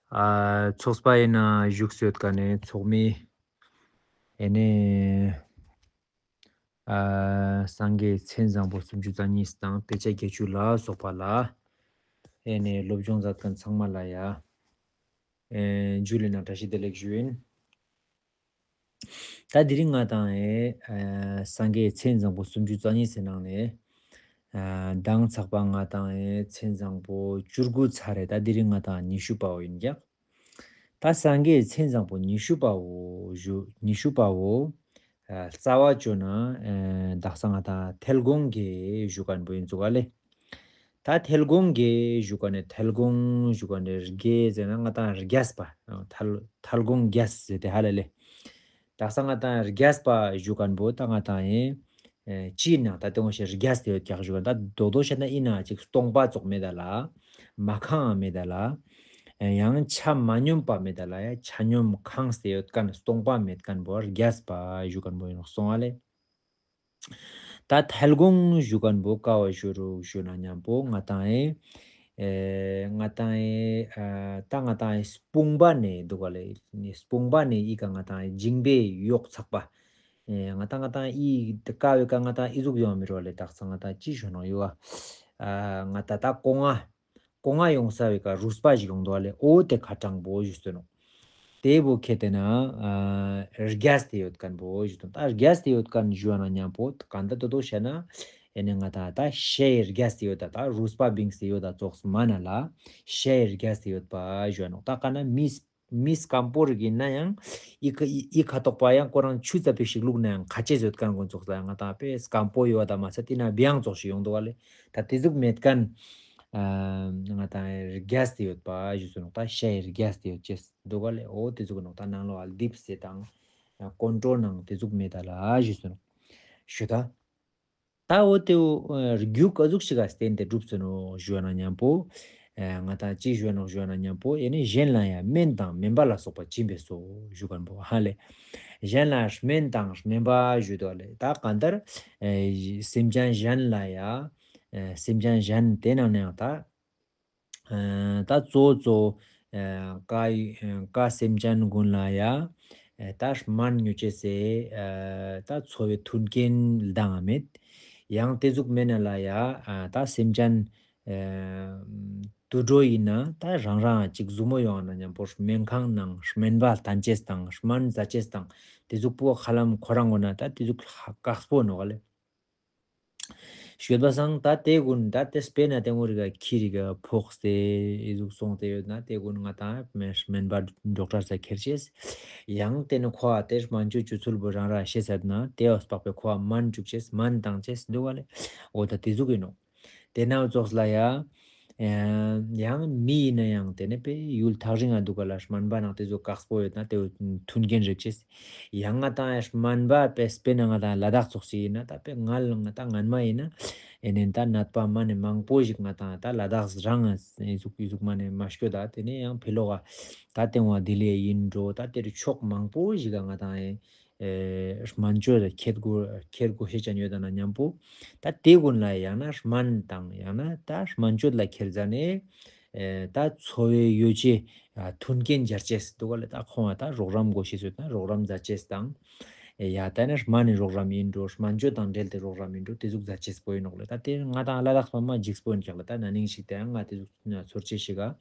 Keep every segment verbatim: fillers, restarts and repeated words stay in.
ཨ་ཚོགས་པ་ཡིན་ན་བཞུགས་སུ་ཡོད་ཀ་ནས་ཚོགས་མི་ཨེ་ནས་ཨ་སངས་རྒྱས་མཚན་བཟང་པོ་སུམ་ཅུ་རྩ་གཉིས་དང་དཔེ་ཆ་བརྒྱད་ཅུ་ལ་སོགས་པ་ལ་ཨེ་ནས་སློབ་སྦྱོང་མཛད་མཁན་ཚང་མ་ལ་ཡ་ཨེ་འཇུ་ལེ་ན་བཀྲ་ཤིས་བདེ་ལེགས་ཞུ་ཡིན། ད་དེ་རིང་ང་དང་ཨེ་ཨ་སངས་རྒྱས་མཚན་བཟང་པོ་སུམ་ཅུ་རྩ་གཉིས་སི་ནང་ནས་ཨ་མདང་ཚག་པ་ང་དང་ཨེ་མཚན་བཟང་པོ་བཅུ་དགུ་ཚར་རེད། ད་དེ་རིང་ང་དང་ཉི་ཤུ་པའོ་ཡིན་ཀྱག། ད་སངས་རྒྱས་མཚན་བཟང་པོ་ཉི་ཤུ་པའོ་ཞུ་ཉི་ཤུ་པའོ་ཨ་རྩ་བ་བཅོ་ན་ཨེ་དག་ས་ང་དང་ཐལ་སྒོང་གི་ཞུ་མཁན་པོ་ཡིན་ཚུག་ག་ལེ། ད་ཐལ་སྒོང་གི་ཞུ་མཁན་ནི་ཐལ་སྒོང་ཞུ་མཁན་ནི་རྒྱས་ཟེར་ན་ང་དང་རྒྱས་པ་ཐལ་ཐལ་སྒོང་རྒྱས་ཟེར་ཏེ་ཧ་ལ་ལེ། དག་ས་ང་དང་རྒྱས་པ་ཞུ་མཁན་པོ་ད་ང་དང་ཨེ་ཨེ་ཅི་ན་ད་དེ་ངོ་ཤེས་རྒྱས་ཏེ་ཡོད་ཀྱག་ཞུ་མཁན། ད་རྡོག་རྡོག་བཤད་ན་ཡིན་ན་ཅིག་སྟོང་པ་ཙོགས་མེད་ད་ལ། མ་ཁང་མེད་ད་ལ། ཨེ་ཡང་ཆ་མ་སྙོམས་པ་མེད་ད་ལ་ཡ་ཆ་སྙོམས་ཁང་སྟེ་ཡོད་མཁན་སྟོང་པ་མེད་མཁན་པོ་རྒྱས་པ་ཞུ་མཁན་པོ་ཡིན་ནོག་སོང་ཨ་ལེ། ད་ཐལ་སྒོང་ཞུ་མཁན་པོ་ཀ་བ་ཞུ་རུག་ཞུ་ན་མཉམ་པོ་ང་དང་ཨེ་ཨེ་ང་དང་ཨེ་ཨ་ད་ང་དང་ཨེ་སྤུངས་པ་ནས་འདུག་ག་ལེ། སྤུངས་པ་ནས་ཨི་ཀ་ང་དང་ཨེ་འཇིང་པའི་གཡོག་ཚག་པ། ཨེ་ང་དང་ང་དང་ཨི་ཀ་བའི་ཀ་ང་དང་ཨི་ཟུག་ཡོང་མི་རོ་ལེ། དག་ས་ང་དང་ཅི་ཞུ་ནོག་ཡོ་ཨ་ང་དང་ད་ཀོང་ང་ཀོང་ང་ཡོང་ས་བའི་ཀ་རུས་པ་ཞིག་ཡོང་འདུག་ག་ལེ། འོ་དེ་ཁ་གྲངས་པོ་ཞུ་སྟོན་ནོག། དེ་བོ་ཁེ་ཏེ་ན་ཨ་རྒྱས་ཏེ་ཡོད་མཁན་པོ་ཞུ་དང་། ད་རྒྱས་ཏེ་ཡོད་མཁན་ཞུ་བ་ན་མཉམ་པོ་གང་ད་དོ་དོ་བཤད་ན་ཨེ་ནི་ང་དང་ད་ཤའི་རྒྱས་ཏེ་ཡོད་ད། ད་རུས་པ་བིངས་ཏེ་ཡོད་ད་ཙོགས་མ་ན་ལ་ཤའི་རྒྱས་ཏེ་ཡོད་པ་ཞུ་བ་ནོག། ད་ག་ན་མི་མི་སྐམ་པོ་རིག་ཡིན་ན་ཡང་ཨི་ཁ་ཨི་ཨི་ཁ་དོག་པ་ཡང་ཁོ་རང་ཆུ་ཙ་པིག་ཞིག་བླུགས་ན་ཡང་ཁ་ཆེ་ཡོད་མཁན་ཀུན་ཙོགས་ལ་ཡང་ང་དང་དཔེ་སྐམ་པོ་ཡོད་ད་མ་ཚད་དེ་ན་བི་ཡང་ཙོགས་ཤིག་ཡོང་འདུག་ག་ལེ། ད་དེ་ཟུག་མེད་མཁན་ཨ་ང་དང་རྒྱས་ཏེ་ཡོད་པ་ཞུ་སོང་ནོག། ད་ཤའི་རྒྱས་ཏེ་ཡོད་ཅེས་འདུག་ག་ལེ། འོ་དེ་ཟུག་ནོག། ད་ནང་ལོགས་ཨ་ལྡིབ་སེ་དང་ཀོན་ཀྲོལ་ནང་དེ་ཟུག་མེད་ད་ལ་ཞུ་སོང་ནོག། ཞུ་ད། ད་འོ་དེ་བོ་རྒྱུ་ག་ཟུག་ཞིག་ག་བརྟེན་ཏེ་གྲུབ་སོང་ནོག་ཞུ་བ་ན་མཉམ་པོ། ཨ་ང་དང་ཅི་ཞུ་བ་ནོག་ཞུ་བ་ན་མཉམ་པོ་ཨེ་ནི་གཞན་ལ་ཡང་སྨན་དང་སྨན་པ་ལ་སོགས་པ་སྦྱིན་པས་སོ་ཞུ་མཁན་པོ་ཧ་ལེ། གཞན་ལ་སྨན་དང་སྨན་པ་ཞུ་དོ་ལེ། ད་གང་ལྟར་ཨེ་སེམས་ཅན་གཞན་ལ་ཡ་ཨེ་སེམས་ཅན་གཞན་དེ་ནང་ནས་ཡང་ད་ཨ་ད་གཙོ་གཙོ་ཨ་ཀ་ཨ་ཀ་སེམས་ཅན་ཀུན་ལ་ཡ་ཨ་ད་སྨན་ཉོ་ཅེས་སི་ཨ་ད་འཚོ་བའི་མཐུན་རྐྱེན་ལྡང་མེད། ཡང་དེ་ཟུག་མེད་ན་ལ་ཡ་ཨ་ད་སེམས་ཅན་ཨ་དུད་འགྲོ་ཡིན་ན་ད་རང་རང་ཅིག་ཟུར་མོ་ཡོང་ན་མཉམ་པོ་སྨན་ཁང་ནང་སྨན་པ་བསྟེན་ཅེས་དང་སྨན་ཟ་ཅེས་དང་དེ་ཟུག་པོ་ཧ་ལམ་ཁོ་རང་ངོ་ན་ད་དེ་ཟུག་ཧ་དཀགས་པོ་ནོག་ལེ། ཤོད་པ་སང་ད་དེ་ཀུན་ད་དེ་སྤེར་ན་དེ་ངོ་རིག་ག་ཁྱི་རིག་ག་ཕོག་སྟེ་ཨི་ཟུག་སོང་སྟེ་ཡོད་ན་དེ་ཀུན་ང་དང་སྨན་སྨན་པ་ཌོག་ཊར་ས་ཁྱེར་ཅེས། ཡང་དེ་ནི་ཁོ་ཨ་དེ་སྨན་བཅོས་བཅོས་ཚུལ་བོ་རང་ར་ཤེས་ཚར་ན་དེ་བ་སྤག་པའི་ཁོ་ཨ་སྨན་བཅུག་ཅེས་སྨན་བཏང་ཅེས་འདུག་ག་ལེ། འོ་ད་དེ་ཟུག་ཡིན་ནོག། དེ་ནང་ཙོགས་ལ་ཡ་ཨེ་ཡང་མི་ཡིན་ན་ཡང་དེ་ནི་དཔེ་ཡུལ་ཐག་རིང་ང་འདུག་ག་ལ་སྨན་པ་ནང་དེ་ཟུག་དཀགས་པོ་ཡོད་ན་དེ་བོ་མཐུན་རྐྱེན་རིག་ཅེས། ཡང་ང་དང་སྨན་པ་དཔེ་དཔེར་ན་ང་དང་ལ་དྭགས་ཙོགས་ཤིག་ཡིན་ན་ད་དཔེ་ང་ལ་ང་དང་སྔན་མ་ཡིན་ན་ཨེ་ནེ་ད་ནད་པ་མ་ནེ་མང་པོ་ཞིག་ང་དང་ད་ལ་དྭགས་རང་ཨི་ཟུག་ཨི་ཟུག་མ་ནེ་མ་སྐྱོད་ད། དེ་ནས་ཡང་ཕི་ལོག་ག་ད་དེ་བ་ལྡི་ལི་ཡིན་འགྲོ་ད་དེ་རུ་ཕྱོགས་མང་པོ་ཞིག་ག་ང་དང་ཨེ་ཨེ་སྨན་བཅོས་ལ་ཁྱེར་དགོས་ཁྱེར་དགོས་ཤེས་ཅན་ཡོད་ད་ན་མཉམ་པོ། ད་དེ་ཀུན་ལ་ཡང་ན་སྨན་དང་ཡང་ན་ད་སྨན་བཅོས་ལ་ཁྱེར་ཟ་ནས་ཨེ་ད་འཚོ་བའི་ཡོ་བྱད་ཨ་མཐུན་རྐྱེན་སྦྱར་ཅེས་འདུག་ག་ལེ། ད་ཁོང་ང་ད་རོགས་རམ་དགོས་ཤེས་ཡོད་ན་རོགས་རམ་མཛད་ཅེས་དང་ཨེ་ཡ་ད་ནི་སྨན་ནི་རོགས་རམ་ཡིན་འགྲོ་སྨན་བཅོས་དང་འབྲེལ་ཏེ་རོགས་རམ་ཡིན་འགྲོ་དེ་ཟུག་མཛད་ཅེས་པོ་ཡིན་ནོག་ལེ། ད་དེ་ང་དང་ལ་དྭགས་པ་མ་འཇིགས་པོ་ཡིན་ཀྱག་ལེ། ད་ན་ནིང་ཞིག་དེ་ཡང་ང་དེ་ཟུག་ཚོར་ཅེས་ཤིག་ག་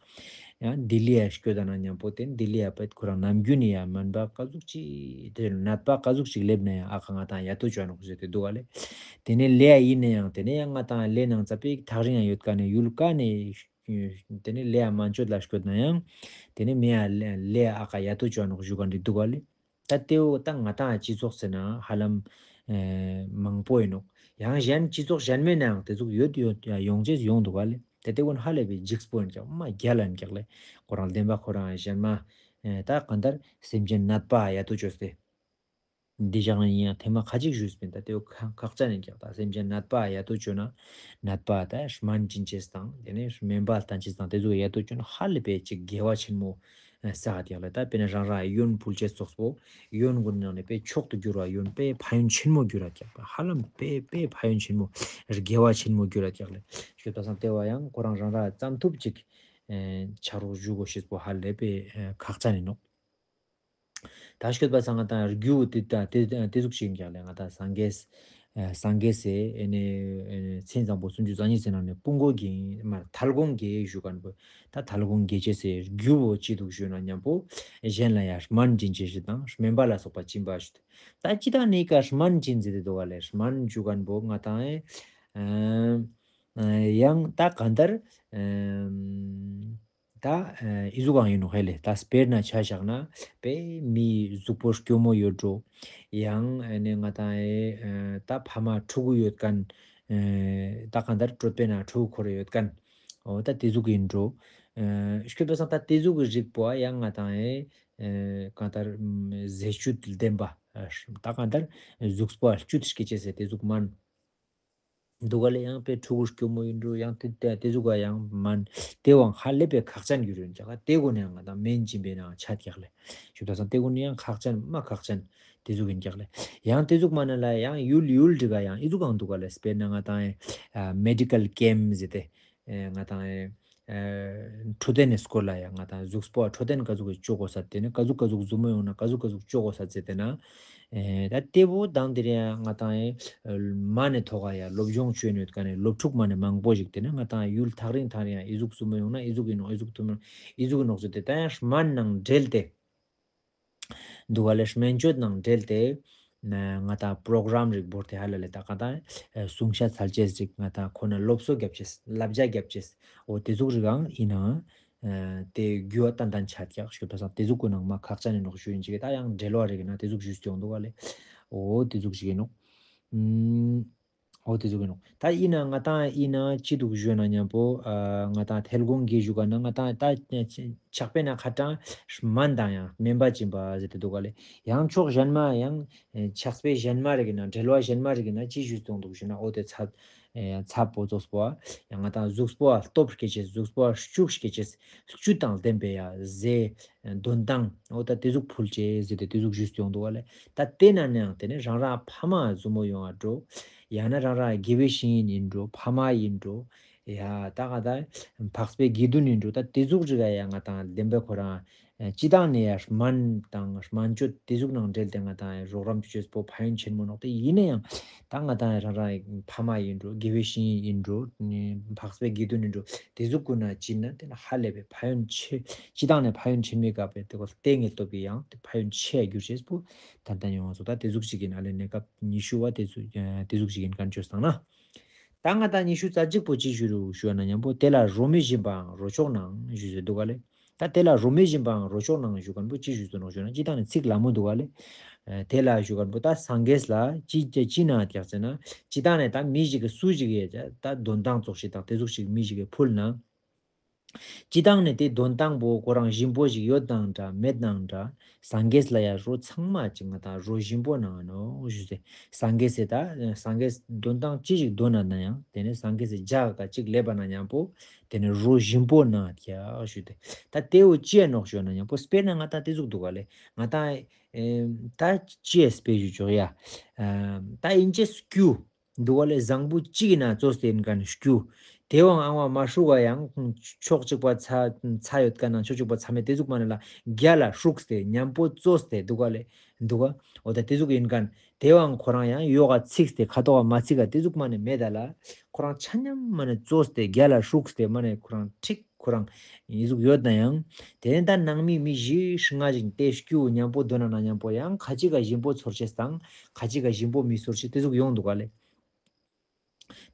ཡང་ལྡི་ལི་ཡ་སྐྱོད་ད་ན་མཉམ་པོ་དེ་ལྡི་ལི་ཡ་པད་ཁོ་རང་ནམ་རྒྱུན་ནི་ཡ་སྨན་པ་ག་ཟུག་ཅིག་དེ་ནད་པ་ག་ཟུག་ཅིག་སླེབས་ན་ཡང་ཨ་ཁ་ང་དང་ཡ་ཏོ་བཅོ་ནོག་ཟེར་ཏེ་འདུག་ག་ལེ། དེ་ནས་ལེ་ཡ་ཡིན་ན་ཡང་དེ་ནས་ཡང་ང་དང་ལེ་ནང་ཙ་པིག་ཐག་རིང་ཡ་ཡོད་ཀ་ནས་ཡུལ་ཀ་ནས་དེ་ནས་ལེ་ཡ་སྨན་བཅོས་ལ་སྐྱོད་ན་ཡང་དེ་ནས་མེ་ཡ་ལེ་ཡ་ཨ་ཁ་ཡ་ཏོ་བཅོ་ནོག་ཞུ་ག་འདི་འདུག་ག་ལེ། ད་དེ་བོ་ད་ང་དང་སྤྱི་ཚོགས་ཟེར་ན་ཧ་ལམ་ཨེ་མང་པོ་ཡིན་ནོག། ཡང་གཞན་སྤྱི་ཚོགས་གཞན་མའི་ནང་དེ་ཟུག་ཡོད་ཡོད་ཡོང་ཅེས་ཡོང་འདུག་ག་ལེ། དེ་དེ་ཀུན་ཧ་ལས་པའི་འཇིགས་པོ་ཡིན་ཀྱག་མ་རྒྱལ་ལ་ཡིན་ཀྱག་ལེ། ཁོ་རང་བདེན་པ་ཁོ་རང་གཞན་མ་ཨེ་ད་གང་ལྟར་སེམས་ཅན་ནད་པ་ཡ་ཏོ་བཅོས་ཏེ། འདི་བཞག་ན་ཡིན་ཡང་ཐེངས་མ་ཁ་ཅིག་ཞུས་པིན། ད་དེ་བོ་ཁག་ཅན་ཡིན་ཀྱག། ད་སེམས་ཅན་ནད་པ་ཡ་ཏོ་བཅོས་ན་ནད་པ་ད་སྨན་བྱིན་ཅེས་དང་དེ་ནས་སྨན་པ་བསྟེན་ཅེས་དང་དེ་ཚོ་ཡ་ཏོ་བཅོས་ན་ཧ་ལས་པའི་ཅིག་དགེ་བ་ཆེན་མོ་ས་ཧ་ཀྱག་ལེ། ད་དཔེར་ན་རང་རང་ཡོན་ཕུལ་ཅེས་ཙོགས་པོ་ཡོན་ཀུན་ནང་ནས་དཔེ་མཆོག་ཏུ་གྱུར་བ་ཡོན་དཔེ་ཕན་ཡོན་ཆེན་མོ་གྱུར་ར་ཀྱག། ཧ་ལམ་དཔེ་དཔེ་ཕན་ཡོན་ཆེན་མོ་དགེ་བ་ཆེན་མོ་གྱུར་ར་ཀྱག་ལེ། ཞུ་ད་སང་དེ་བ་ཡང་ཁོ་རང་རང་ར་བསམ་ཐུབ་ཅིག་ ཨེ་ཆ་རོགས་ཞུ་དགོས་ཤེས་པོ་ཧ་ལས་པའི་ཨེ་ཁག་ཅན་ཡིན་ནོག། ད་སྐྱོད་པ་སང་ང་ཏང་རྒྱུ་དེ་ད་དེ་དེ་ཟུག་ཅིག་ཡིན་ཀྱག་ལེ། ང་ཏང་སངས་རྒྱས་ཨེ་སངས་རྒྱས་སི་ཨེ་ནེ་ཨེ་མཚན་བཟང་པོ་སུམ་ཅུ་རྩ་གཉིས་ཟེར་ནང་ནེ་དཔུང་གོ་གི་མ་ཐལ་གོང་གི་ཞུ་མཁན་པོ། ད་ཐལ་གོང་གི་ཅེས་སི་རྒྱུ་བོ་ཅི་འདུག་ཞུ་ན་མཉམ་པོ་གཞན་ལ་ཡང་སྨན་སྦྱིན་ཅེས་ཞིག་དང་སྨན་པ་ལ་སོགས་པ་སྦྱིན་པ་ཞིག། ད་ཅི་ད་ནི་ཀ་སྨན་སྦྱིན་ཟེར་ཏེ་འདུག་ག་ལེ། སྨན་ཞུ་མཁན་པོ་ང་ཏང་ཨེ་ཨེ་ཡང་ད་གང་ལྟར་ཨེ་ད་ཨེ་ཨི་ཟུག་གང་ཡིན་ནོག་ཧེ་ལེ། ད་དཔེར་ན་ཆ་བཞག་ན་དཔེ་མི་གཟུགས་པོ་སྐྱོ་མོ་ཡོད་འགྲོ། ཡང་ཨེ་ནེ་ང་ཏང་ཨེ་ཨེ་ད་ཕ་མ་ཕྲུ་གུ་ཡོད་མཁན། ཨེ་ད་གང་ལྟར་གྲོད་པའི་ནང་ཕྲུ་གུ་འཁོར་ཡོད་མཁན། འོ་ད་དེ་ཟུག་ཡིན་འགྲོ། ཨེ་སྐྱོད་པ་སང་ད་དེ་ཟུག་གི་རིགས་པོ་ཡང་ང་ཏང་ཨེ་ཨེ་གང་ལྟར་ཨམ་ཟས་བཅུད་ལྡན་པ། ཨེ་ད་གང་ལྟར་གཟུགས་པོ་བཅུད་སྐྱེད་ཅེས་ཟེར་དེ་ཟུག་སྨན་འདུག་ག་ལེ། ཡང་དཔེ་ཕྲུ་གུ་སྐྱོ་མོ་ཡིན་འགྲོ། ཡང་དེ་དེ་དེ་ཟུག་ག་ཡང་སྨན་དེ་བོའང་ཧ་ལས་པའི་ཁག་ཅན་གྱི་རུ་ཡིན་ཀྱག་ལེ། དེ་གུན་ཡང་ང་ཏང་སྨན་སྦྱིན་པའི་ནང་ཆ་ཀྱག་ལེ། ཞུ་ད་སང་དེ་གུན་ཡང་ཁག་ཅན་མ་ཁག་ཅན་དེ་ཟུག་ཡིན་ཀྱག་ལེ། ཡང་དེ་ཟུག་མ་ན་ལ་ཡང་ཡུལ་ཡུལ་འདྲི་ག་ཡང་ཨི་ཟུག་གང་འདུག་ག་ལེ། དཔེར་ན་ང་ཏང་ཨེ་མེ་ཌི་ཀལ་ཀེམ་ཟེར་ཏེ་ཨེ་ང་ཏང་ཨེ་ཨེ་འཕྲོད་བསྟེན་ནི་སྐོར་ལ་ཡང་ང་ཏང་གཟུགས་པོ་འཕྲོད་བསྟེན་ག་ཟུག་གི་བཅོ་དགོས་ས་དེ་ནི་ག་ཟུག་ག་ཟུག་ཟུར་མོ་ཡོང་ན་ག་ཟུག་ག་ཟུག་བཅོ་དགོས་ས་ཟེར་ཏེ་ན། ཨེ་ད་དེ་བོ་དང་དེ་རིང་ང་ཏང་ཨེ་མ་ནེ་ཐོག་ག་ཡ་སློབ་སྦྱོང་བཅོས་ནོད་ཀ་ནེ་སློབ་ཕྲུག་མ་ནེ་མང་པོ་ཞིག་དེ་ནི་ང་ཏང་ཡུལ་ཐག་རིང་ཐག་རིང་ཡ་ཨི་ཟུག་ཟུར་མོ་ཡོང་ན་ཨི་ཟུག་ཡིན་ནོག་ཨི་ཟུག་ཐུབ་ནོག་ཨི་ཟུག་ཡིན་ནོག་ཟེར་ཏེ་ད་ཡང་སྨན་ནང་འབྲེལ་ཏེ་འདུག་ག་ལེ། སྨན་བཅོས་ནང་འབྲེལ་ཏེ་ང་ཏང་པྲོ་གྲམ་རིགས་བོར་ཏེ་ཧ་ལ་ལེ། ད་ག་ད་ཨེ་གསུང་ཤ་ཚལ་ཅེས་རིགས་ང་ཏང་ཁོ་ན་སློབ་གསོ་རྒྱབ་ཅེས་བསླབ་བྱ་རྒྱབ་ཅེས་འོ་དེ་ཟུག་རིགས་ཨང་ཡིན་ན། ཨེ་དེ་རྒྱུ་བ་ཏན་ཏན་ཆ་ཀྱག་ཞུ་ད་སང་དེ་ཟུག་གུན་ནང་མ་ཁག་ཅན་ཡིན་ནོག་ཞུ་ཡིན་ཅིག་ད་ཡང་འབྲེལ་བ་རིགས་ན་དེ་ཟུག་ཞུས་ཏེ་ཡོང་འདུག་ག་ལེ། འོ་དེ་ཟུག་ཞིག་ཡིན་ནོག། ཨུམ། འོ་དེ་ཟུག་ཡིན་ནོག། ད་ཡིན་ན་ང་ཏང་ཡིན་ན་ཅི་འདུག་ཞུ་ན་མཉམ་པོ་ཨ་ང་ཏང་ཐལ་གོང་གི་ཞུ་ག་ན་ང་ཏང་ད་ཆགས་པའི་ན་ཁ་གྲངས་སྨན་དང་ཡང་སྨན་པ་སྦྱིན་པ་ཟེར་ཏེ་འདུག་ག་ལེ། ཡང་ཕྱོགས་གཞན་མ་ཡང་ཆགས་པའི་གཞན་མ་རིགས་ན་འབྲེལ་བ་གཞན་མ་རིགས་ན་ཅི་ཞུས་ཏེ་ཡོང་འདུག་ཞུ་ན་འོ་དེ་ཚ་ཨེ་ཚ་པོ་ཙོགས་པོ་ཡང་ང་ཏང་གཟུགས་པོ་སྟོབས་སྐྱེད་ཅེས་གཟུགས་པོ་ཤུགས་སྐྱེད་ཅེས་བཅུད་དང་ལྡན་པའི་ཡ་ཟས་འདོན་སྟངས་འོ་ད་དེ་ཟུག་ཕུལ་ཅེས་ཟེར་ཏེ་དེ་ཟུག་ཞུས་ཏེ་ཡོང་འདུག་ག་ལེ། ད་དེ་ན་ནའང་དེ་ནི་རང་རང་ཕ་མ་ཟུར་མོ་ཡོང་བ་འགྲོ། ཡང་ན་རང་རང་དགེ་བའི་བཤེས་གཉེན་ཡིན་འགྲོ། ཕ་མ་ཡིན་འགྲོ། ཡ་ད་ག་ད་འཕགས་པའི་དགེ་འདུན་ཡིན་འགྲོ། ད་དེ་ཟུག་རིགས་ཡ་ང་ཏང་ལྡན་པའི་ཁོ་རང་ཨེ་སྤྱི་བཏང་ནས་ཡ་སྨན་དང་སྨན་བཅོས་དེ་ཟུག་ནང་འབྲེལ་ཏེ་ང་ཏང་རོགས་རམ་བཅོས་པོ་ཕན་ཡོན་ཆེན་མོ་ནོག། དེ་ཡིན་ན་ཡང་ད་ང་ཏང་རང་རང་ཕ་མ་ཡིན་འགྲོ། དགེ་བའི་བཤེས་གཉེན་ཡིན་འགྲོ། འཕགས་པའི་དགེ་འདུན་ཡིན་འགྲོ། དེ་ཟུག་གུན་ན་ཅི་ན་དེ་ན་ཧ་ལས་པའི་ཕན་ཡོན་ཆེ། སྤྱི་བཏང་ནས་ཕན་ཡོན་ཆེན་མོའི་སྐབས་པའི་དེ་ཀོ་ལྟས་ངན་སྟོབས་ཀྱི་ཡང་དེ་ཕན་ཡོན་ཆེ་ཡ་འགྱུར་ཅེས་པོ་ད་ལྟ་ཡོང་བ་སོ། ད་དེ་ཟུག་ཅིག་ཡིན་ཨ་ལེ། གནས་སྐབས་ཉི་ཤུ་བ་དེ་ཟུག་དེ་ཟུག་ཅིག་ཡིན་མཁན་བཅོས་བཏང་ན། ད་ང་ཏང་ཉི་ཤུ་རྩ་གཅིག་པོ་ཅི་ཞུ་རུ་ཞུ་བ་ན་མཉམ་པོ་དེ་ལ་རོ་མི་སྦྱིན་པའང་རོ་མཆོག་ནང་ཞུས་ཟེར་འདུག་ག་ལེ། ད་དེ་ལ་རོ་མི་སྦྱིན་པའང་རོ་མཆོག་ནང་ཞུ་མཁན་པོ་ཅི་ཞུས་ཟེར་ནོག་ཞུ་ན་སྤྱི་བཏང་ནས་ཚིག་ལ་མོ་འདུག་ག་ལེ། ཨེ་དེ་ལ་ཞུ་མཁན་པོ་ད་སངས་རྒྱས་ལ་ཅི་ཅི་ཅི་ན་ཀྱག་ཟེར་ན་སྤྱི་བཏང་ནས་ད་མི་ཞིག་གི་སུ་ཞིག་ཡས་ད་འདོན་སྟངས་ཙོགས་ཤིག་དང་དེ་ཟུག་ཞིག་མི་ཞིག་གི་ཕུལ་ན། སྤྱི་བཏང་ནས་དེ་འདོན་སྟངས་པོ་ཁོ་རང་ཞིམ་པོ་ཞིག་ཡོད་ནའང་འདྲ་མེད་ནའང་འདྲ། སངས་རྒྱས་ལ་ཡ་རོ་ཚང་མ་ཅིག་ང་ཏང་རོ་ཞིམ་པོ་ནང་ནོག་ཞུས་ཏེ། སངས་རྒྱས་སི་ད་སངས་རྒྱས་འདོན་སྟངས་ཅི་ཞིག་འདོན་ན་ན་ཡང་དེ་ནས་སངས་རྒྱས་སི་ཇ་ག་ཅིག་ལེབ་པ་ན་མཉམ་པོ་དེ་ནས་རོ་ཞིམ་པོ་ནང་ཀྱག་ཞུས་ཏེ། ད་དེ་བོ་ཅི་ཡ་ནོག་ཞུ་ན་མཉམ་པོ་དཔེར་ན་ང་ཏང་དེ་ཟུག་འདུག་ག་ལེ། ང་ཏང་ཨེ་ད་ཅི་ཡ་དཔེ་ཞུ་ཆོག་ཡ། ཨ་ད་ཨིན་ཅེ་སྐྱུ་འདུག་ག་ལེ། བཟང་པོ་གཅིག་ཡིན་ན་བཙོས་ཏེ་ཡིན་མཁན་སྐྱུ། དེ་བོའང་ཨང་བ་མ་ཧྲུག་ག་ཡང་ཕྱོགས་གཅིག་པ་ཚ་ཚ་ཡོད་མཁན་ནང་ཕྱོགས་གཅིག་པ་ཚ་མེད་དེ་ཟུག་མ་ནེ་ལ་རྒྱ་ལ་ཧྲུགས་ཏེ་མཉམ་པོ་བཙོས་ཏེ་འདུག་ག་ལེ། འདུག་ག། འོ་ད་དེ་ཟུག་ཡིན་མཁན་དེ་བོའང་ཁོ་རང་ཡང་ཡོག་ག་ཚིགས་ཏེ་ཁ་ཐོག་ག་མ་ཚིག་ག་དེ་ཟུག་མ་ནེ་མེད་ད་ལ། ཁོ་རང་ཆ་མཉམ་མ་ནེ་བཙོས་ཏེ་རྒྱ་ལ་ཧྲུགས་ཏེ་མ་ནེ་ཁོ་རང་ཁྲིག་ཁོ་རང་ཡི་ཟུག་ཡོད་ན་ཡང་དེ་ནས་ད་ནང་མི་མི་བཞི་ལྔ་ཞིག་དེ་སྐྱུ་མཉམ་པོ་འདོན་ན་ན་མཉམ་པོ་ཡང་ཁ་ཅིག་ག་ཞིམ་པོ་ཚོར་ཅེས་དང་ཁ་ཅིག་ག་ཞིམ་པོ་མི་ཚོར་ཅེས་དེ་ཟུག་ཡོང་འདུག་ག་ལེ།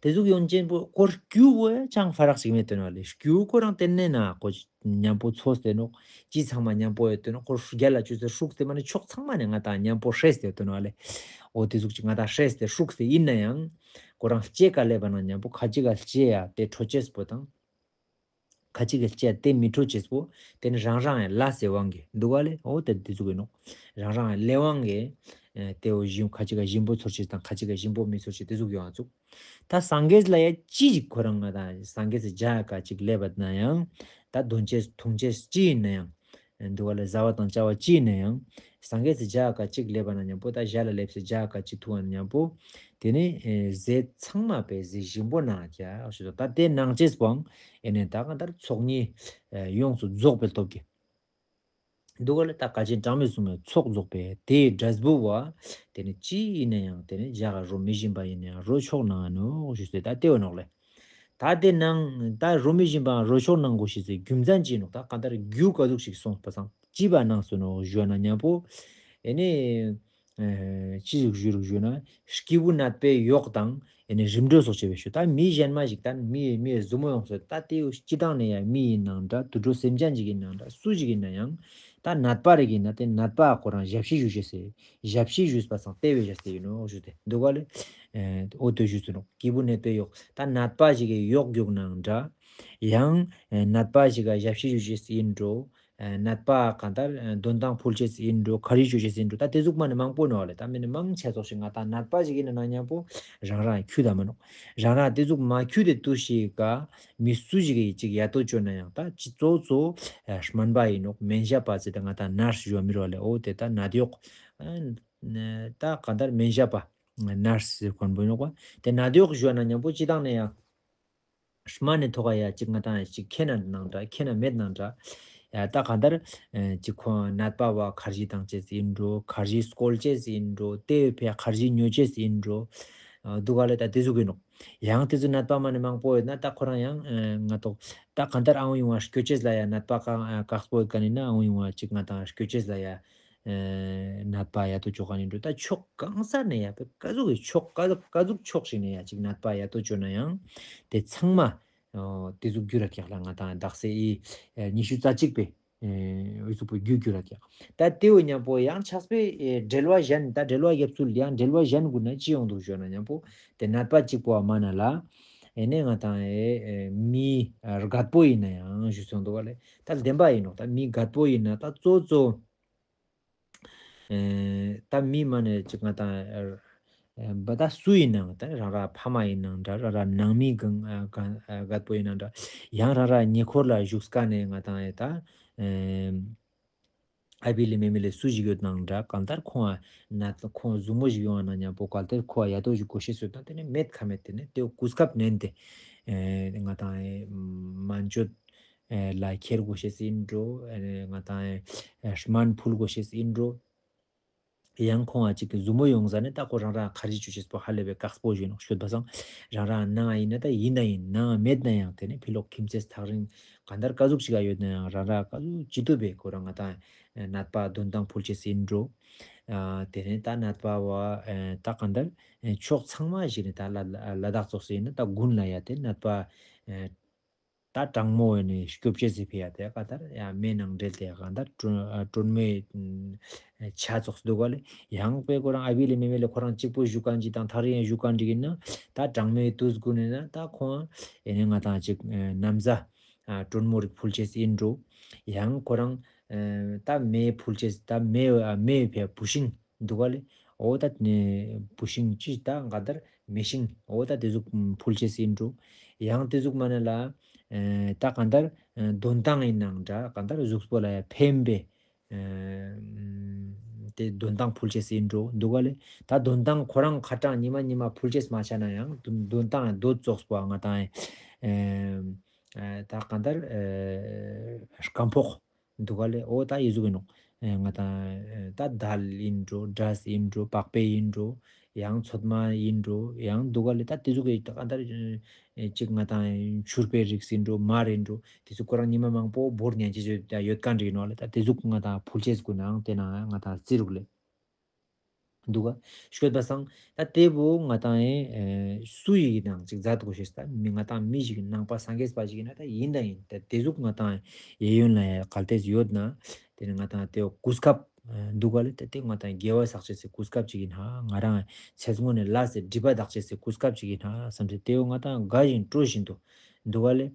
དེ་ཟུག་ཡོང་ཅན་པོ་ཁོ་སྐྱུ་བོ་ཡ་ཅང་ཧྥ་རག་ཞིག་མེད་དོན་བ་ལེ། སྐྱུ་ཁོ་རང་དེ་ནས་ན་ཁོ་མཉམ་པོ་ཚོས་ཏེ་ནོག། ཅི་ཚང་མ་མཉམ་པོ་ཡོད་དོན་ནོག། ཁོ་རྒྱ་ལ་ཅུས་ཏེ་ཧྲུགས་ཏེ་མ་ནེ་ཕྱོགས་ཚང་མ་ནས་ང་ཏང་མཉམ་པོ་ཧྲེས་ཏེ་ཡོད་དོན་བ་ལེ། འོ་དེ་ཟུག་ཅིག་ང་ཏང་ཧྲེས་ཏེ་ཧྲུགས་ཏེ་ཡིན་ན་ཡང་ཁོ་རང་ལྕེ་ཀ་ལེབ་པ་ན་མཉམ་པོ་ཁ་ཅིག་ག་ལྕེ་ཡ་དེ་ཁྲོ་ཅེས་པོ་དང་། ཁ་ཅིག་གི་ལྕེ་དེ་མི་ཁྲོ་ཅེས་པོ་དེ་ནི་རང་རང་ཡང་ལས་སི་དབང་གིས་འདུག་ག་ལེ། འོ་དེ་དེ་ཟུག་ཡིན་ནོག། རང་རང་ཡང་ལས་དབང་གིས་ཨེ་དེ་བོ་ཞིམ་ཁ་ཅིག་ག་ཞིམ་པོ་ཚོར་ཅེས་དང་ཁ་ཅིག་ག་ཞིམ་པོ་མི་ཚོར་ཅེས་དེ་ཟུག་ཡོང་ང་ཚུགས། ད་སངས་རྒྱས་ལ་ཡ་ཅི་ཞིག་ཁོ་རང་ང་ད་སངས་རྒྱས་སི་ཇ་ག་ཅིག་ལེབ་པ་ན་ཡང་ད་འདོན་ཅེས་འཐུང་ཅེས་ཅི་ཡིན་ན་ཡང་འདུག་ག་ལེ། བཟའ་བ་དང་བཅའ་བ་ཅི་ཡིན་ན་ཡང་སངས་རྒྱས་སི་ཇ་ག་ཅིག་ལེབ་པ་ན་མཉམ་པོ་ད་ཞལ་ལ་ལེབ་སི་ཇ་ག་ཅིག་འཐུང་བ་ན་མཉམ་པོ་ ཏེ་ནེ་ཨེ་ཟས་ཚང་མ་པེ་ཟས་ཞིམ་པོ་ནང་ཀྱག་ཞུ་དོ། ད་ཏེ་ནང་ཅེས་པོའང་ཨེ་ནེ་ད་གང་ལྟར་ཚོགས་གཉིས་ཨེ་ཡོངས་སུ་རྫོགས་པའི་སྟོབས་ཀྱིས། འདུག་ག་ལེ། ད་བཀའ་ཆེན་གྲངས་མེད་གསུངས་པའི་ཚོགས་རྫོགས་པས་དེའི་འབྲས་བུ་བ། ཏེ་ནེ་ཅི་ཨིན་ན་ཡང་ཏེ་ནེ་ཇ་ག་རོ་མི་ཞིམ་པ་ཨིན་ན་ཡང་རོ་མཆོག་ནང་ནོག་ཞུས་ཏེ་ད་ཏེ་བོ་ནོག་ལེ། ད་ཏེ་ནང་ད་རོ་མི་ཞིམ་པའང་རོ་མཆོག་ནང་གོ་ཞེས་སི་རྒྱུ་མཚན་ཅི་ནོག། ད་གང་ལྟར་རྒྱུ་ག་ཟུག་ཞིག་སོང་པ་སང་ཅི་བ་ནང་སུ་ནོག་ཞུ་ན་ཉམ་པོ་ཨེ་ནེ་ཨེ་ཅི་ཟུག་ཞུ་རུག་ཞུ་ན་སྐྱེས་བུ་ནད་པའི་གཡོག་དང་ཨེ་ནེ་རིམ་གྲོ་སོགས་བྱས་པའི་ཤུ། ད་མི་གཞན་མ་ཞིག་ད་མི་མི་ཟུར་མོ་ཡོངས་སུ་ད་ཏེ་སྤྱི་བཏང་ནེ་ཡང་མི་ཨིན་ནང་འདྲ་དུད་འགྲོ་སེམས་ཅན་ཞིག་ཨིན་ནང་འདྲ་སུ་ཞིག་ཨིན་ན་ཡང་ད་ནད་པ་རིག་ཨིན་ན་ཏེ་ནད་པ་ཁོ་རང་ཞབས་ཕྱི་ཞུ་ཅེས་སི་ཞབས་ཕྱི་ཞུས་པ་སང་ཏེ་བས་ཞབས་ཕྱི་ཨིན་ནོག་ཞུས་ཏེ་འདུག་ག་ལེ། ཨེ་འོ་ཏེ་ཞུས་སུ་ནོག། སྐྱེས་བུ་ནད་པའི་གཡོག་ད་ནད་པ་ཞིག་གི་གཡོག་རྒྱུག་ནང་འདྲ། ཡང་ཨེ་ནད་པ་ཞིག་ག་ཞབས་ཕྱི་ཞུ་ཅེས་སི་ཨིན་འགྲོ། ཨེ་ནད་པ་གང་ལྟར་ཨེ་དོན་ཐང་ཕུལ་ཅེས་སི་ཨིན་འགྲོ་ཁར་ཇི་ཅོ་ཅེས་སི་ཨིན་འགྲོ། ད་ཏེ་ཟུག་མ་ནེ་མང་པོ་ནོག་ལེ། ད་མི་ནི་མང་ཆེ་ཙོགས་ཤིག་ང་ད་ནད་པ་ཞིག་ཨིན་ན་ཉམ་པོ་རང་རང་ཁྱུ་ད་མ་ནོག། རང་རང་ཏེ་ཟུག་མ་ཁྱུ་ཏེ་ཏུས་ཤིག་ག་མི་སུ་ཞིག་གི་ཅིག་ཡ་ཏོ་ཅོ་ན་ཡང་ད་ཅི་གཙོ་གཙོ་ཨེ་སྨན་པ་ཨིན་ནོག། སྨན་ཞབས་པ་ཟེར་ཏེ་ང་ད་ནར་སི་ཞུ་བ་མི་རུག་ལེ། འོ་ཏེ་ད་ནད་གཡོག་ཨེ་ད་གང་ལྟར་སྨན་ཞབས་པ་ནར་སི་ཟེར་ཁན་བོ་ཨིན་ནོག་པ། ཏེ་ནད་གཡོག་ཞུ་བ་ན་ཉམ་པོ་སྤྱི་བཏང་ནེ་ཡང་སྨན་ནི་ཐོག་ག་ཡ་ཅིག་ང་ད་ཅིག་ཁྱེར་ན་ནང་འདྲ་ཁྱེར་ན་མེད་ནང་འདྲ། ཡ་ད་གང་ལྟར་ཨེ་ཅིག་ཁོང་ནད་པ་བ་ཁར་ཇི་བཏང་ཅེས་ཨིན་འགྲོ་ཁར་ཇི་སྐོལ་ཅེས་ཨིན་འགྲོ་ཏེ་བས་ཕི་ཁར་ཇི་ཉོ་ཅེས་ཨིན་འགྲོ། ཨ་འདུག་ག་ལེ། ད་ཏེ་ཟུག་ཨིན་ནོག། ཡང་ཏེ་ཟུག་ནད་པ་མ་ནེ་མང་པོ་ཡོད་ན་ད་ཁོ་རང་ཡང་ཨེ་ང་ཏོག་ད་གང་ལྟར་ཨང་ཡོང་བ་སྐྱོ་ཅེས་ལ་ཡ་ནད་པ་ཀ་ཨ་ཀག་སྤོ་ཡོད་ཁན་ཨིན་ན་ཨང་ཡོང་བ་ཅིག་ང་ད་སྐྱོ་ཅེས་ལ་ཡ་ཨེ་ནད་པ་ཡ་ཏོ་ཅོ་ཁན་ཨིན་འགྲོ། ད་ཕྱོགས་གང་ས་ནེ་ཡ་པེ་ག་ཟུག་གི་ཕྱོགས་ག་ཟུག་ག་ཟུག་ཕྱོགས་ཤིག་ནེ་ཡ་ཅིག་ནད་པ་ཡ་ཏོ་ཅོ་ན་ཡང་ཏེ་ཚང་མ་ཨོ་ཏེ་ཟུག་གྱུར་ར་ཀྱག་ལ། ང་ད་དག་ས་ཨི་ཨེ་ཉི་ཤུ་རྩ་གཅིག་པའི་ཨེ་འི་ཟུག་པོ་རྒྱུ་གྱུར་ར་ཀྱག། ད་ཏེ་བོ་ཉམ་པོ་ཡང་ཆགས་པའི་ཨེ་འགྲེལ་བ་གཞན་ད་འགྲེལ་བ་རྒྱབ་ཚུལ་ཡང་འགྲེལ་བ་གཞན་གུན་ན་ཅི་ཡོང་འདུག་ཞུ་ན་ཉམ་པོ་ཏེ་ནད་པ་གཅིག་པོ་བ་མ་ནེ་ལ་ཨེ་ནེ་ང་ད་ཨེ་ཨེ་མི་རྒད་པོ་ཨིན་ན་ཡང་ཞུ་སོང་འདུག་ག་ལེ། ད་བདེན་པ་ཨིན་ནོག། ད་མི་རྒད་པོ་ཨིན་ན་ད་གཙོ་གཙོ་ཨེ་ད་མི་མ་ནེ་ཅིག་ང་ད་ཨེ་བ་ད་སུ་ཨིན་ནང་ད་རང་ར་ཕ་མ་ཨིན་ནང་འདྲ་རང་ར་ནང་མི་གང་ཨ་གང་ཨ་རྒད་པོ་ཨིན་ནང་འདྲ་ཡང་རང་ར་ཉེ་འཁོར་ལ་བཞུགས་ཀ་ནེ་ང་ད་ཨེ་ད་ཨེ་ཨ་བི་ལེ་མེ་མེ་ལེ་སུ་ཞིག་ཡོད་ནང་འདྲ་གང་ལྟར་ཁོང་ཨ་ན་ཁོང་ཟུར་མོ་ཞིག་ཡོང་བ་ན་ཉམ་པོ་གལ་ཏེ་ཁོ་ཡ་ཏོ་ཞིག་གོ་ཤེས་སུ་ད་ཏེ་ནེ་མེད་ཁ་མེད་ཏེ་ནེ་ཏེ་གུས་སྐབས་ནན་ཏེ་ཨེ་ང་ད་ཨེ་སྨན་བཅོས་ཨེ་ལ་ཁྱེར་གོ་ཤེས་ཨིན་འགྲོ། ཨེ་ང་ད་ཨེ་སྨན་ཕུལ་གོ་ཤེས་ཨིན་འགྲོ། ཡང་ཁོང་ཨ་ཅིག་གི་ཟུར་མོ་ཡོང་ཟ་ནེ་ད་ཁོ་རང་རང་ཁར་ཇི་ཅོ་ཅེས་པོ་ཧ་ལས་པའི་ཀག་སྤོ་ཞིག་ནོག་ཤོད་པ་སང་རང་རང་ནང་ཨིན་ན་ད་ཨིན་ན་ཨིན་ནང་མེད་ན་ཡང་ཏེ་ནེ་ཕི་ལོག་ཁྱིམ་མཚེས་ཐག་རིང་གང་ལྟར་ཀ་ཟུག་ཞིག་ག་ཡོད་ན་ཡང་རང་རང་ཀ་ཟུག་ཅི་ཐུབ་པའི་ཁོ་རང་ང་ད་ནད་པ་དོན་ཐང་ཕུལ་ཅེས་ཨིན་འགྲོ། ཨ་ཏེ་ནེ་ད་ནད་པ་བ་ཨེ་ད་གང་ལྟར་ཨེ་ཕྱོགས་ཚང་མ་ཞིག་ནེ་ད་ལ་ལ་དྭགས་ཙོགས་སུ་ཨིན་ན་ད་དགུན་ལ་ཡ་ཏེ་ནད་པ་ཨེ་ད་གྲང་མོ་ཨེ་ནེ་སྐྱོབ་ཅེས་སི་ཕི་ཡ་ཏེ་ག་ད་ཡ་མེ་ནང་འབྲེལ་ཏེ་ག་ད་དྲོན་ཨ་དྲོན་མོའི་ཨ་ཆ་ཙོགས་སུ་འདུག་ག་ལེ། ཡང་པེ་ཁོ་རང་ཨ་བི་ལེ་མེ་མེ་ལེ་ཁོ་རང་གཅིག་པོ་བཞུགས་ཁན་ཅིག་དང་ཐག་རིང་ཡང་བཞུགས་ཁན་ཅིག་ཨིན་ན་ད་གྲང་མོའི་དུས་གུན་ཨིན་ན་ད་ཁོང་ཨེ་ནེ་ང་ད་ཅིག་ཨ་ན་བཟའ་ཨ་དྲོན་མོ་རིགས་ཕུལ་ཅེས་ཨིན་འགྲོ། ཡང་ཁོ་རང་ཨ་ད་མེ་ཕུལ་ཅེས་ད་མེ་ཨ་མེ་ཕི་བུ་ཤིང་འདུག་ག་ལེ། འོ་ད་ནེ་བུ་ཤིང་ཅི་ད་ག་ལྟར་མེ་ཤིང་འོ་ད་ཏེ་ཟུག་ཕུལ་ཅེས་ཨིན་འགྲོ། ཡང་ཏེ་ཟུག་མ་ནེ་ལ་ཨེ་ད་ག་ལྟར་ཨེ་དོན་ཐང་ཨིན་ནང་འདྲ་ག་ལྟར་གཟུགས་པོ་ལ་ཡ་ཕན་པའི་ཨེ་ཏེ་དོན་ཐང་ཕུལ་ཅེས་ཨིན་འགྲོ་འདུག་ག་ལེ། ད་དོན་ཐང་ཁོ་རང་ཁ་གྲངས་ཉི་མ་ཉི་མ་ཕུལ་ཅེས་མ་ཆ་ན་ཡང་དོན་དོན་ཐང་དོ་ཙོགས་པོ་ང་ད་ཨེ་ཨེ་ད་ག་ལྟར་ཨེ་རྐང་ཕོག་འདུག་ག་ལེ། འོ་ད་འི་ཟུག་ཨིན་ནོག། ཨེ་ང་ད་ཨེ་ད་དལ་ཨིན་འགྲོ་འབྲས་ཨིན་འགྲོ་པགས་པའི་ཨིན་འགྲོ་ཡང་ཚོད་མ་ཨིན་འགྲོ་ཡང་འདུག་ག་ལེ། ད་ཏེ་ཟུག་གི་ད་ག་ད་ཨེ་ཅིག་ང་ད་ཕྱུར་པའི་རིགས་ཨིན་འགྲོ་མར་ཨིན་འགྲོ་ཏེ་ཟུག་ཁོ་རང་ཉི་མ་མང་པོ་བོར་ཉན་ཅེས་ཡོད་ཡོད་ཁན་རིགས་ཨིན་ནོག་ལེ། ད་ཏེ་ཟུག་ང་ད་ཕུལ་ཅེས་གུན་ནང་ཏེ་ནང་ང་ད་རྩི་རུག་ལེ། འདུག་ག། ཤོད་པ་སང་ད་ཏེ་བོ་ང་ཏང་ཨེ་སུ་ཡི་ནང་ཅིག་མཛད་དགོས་ཤེས་ད་མི་ང་ཏང་མི་ཞིག་ནང་པ་སངས་རྒྱས་པ་ཞིག་ཡིན་ན་ད་ཡིན་ད་ཡིན་ད་ཏེ་ཟུག་ང་ཏང་གཡས་གཡོན་ལ་ཡ་གལ་ཏེ་ཡོད་ན་ཏེ་ནི་ང་ཏང་ཏེ་བོ་གོ་སྐབས་འདུག་ག་ལེ། ད་ཏེ་ང་ཏང་དགེ་བ་བསགས་ཅེས་སི་གོ་སྐབས་ཅིག་ཡིན་ཧ། ང་རང་ཚེ་སྔོན་ནས་ལས་སྒྲིབ་པ་དག་ཅེས་སི་གོ་སྐབས་ཅིག་ཡིན་ཧ་བསམ་སྟེ་ཏེ་བོ་ང་ཏང་དགའ་བཞིན་སྤྲོ་བཞིན་དུ་འདུག་ག་ལེ།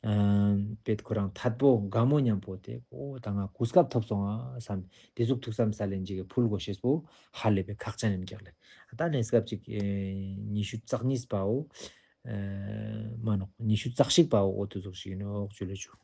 ཨ་པེད་ཁོ་རང་ཐད་པོ་དགའ་མོ་མཉམ་པོ་ཏེ་ཨོ་ད་ང་གོ་སྐབས་ཐོབ་སོང་ཨ་བསམ། ཏེ་ཟུག་ཐུགས་བསམ་ས་ལེན་ཅིག་གི་ཕུལ་དགོས་ཤེས་པོ་ཧ་ལས་པའི་ཁག་ཅན་ཡིན་ཀྱག་ལེ། ད་ནས་སྐབས་ཅིག་ཨེ་ཉི་ཤུ་རྩ་གཉིས་པའོ། ཨེ་མ་ནོག་ཉི་ཤུ་རྩ་གཅིག་པའོ། ཨོ་ཏེ་ཟུག་ཞིག་ཡིན་ནོག་ཇུ་ལེ་ཇུ།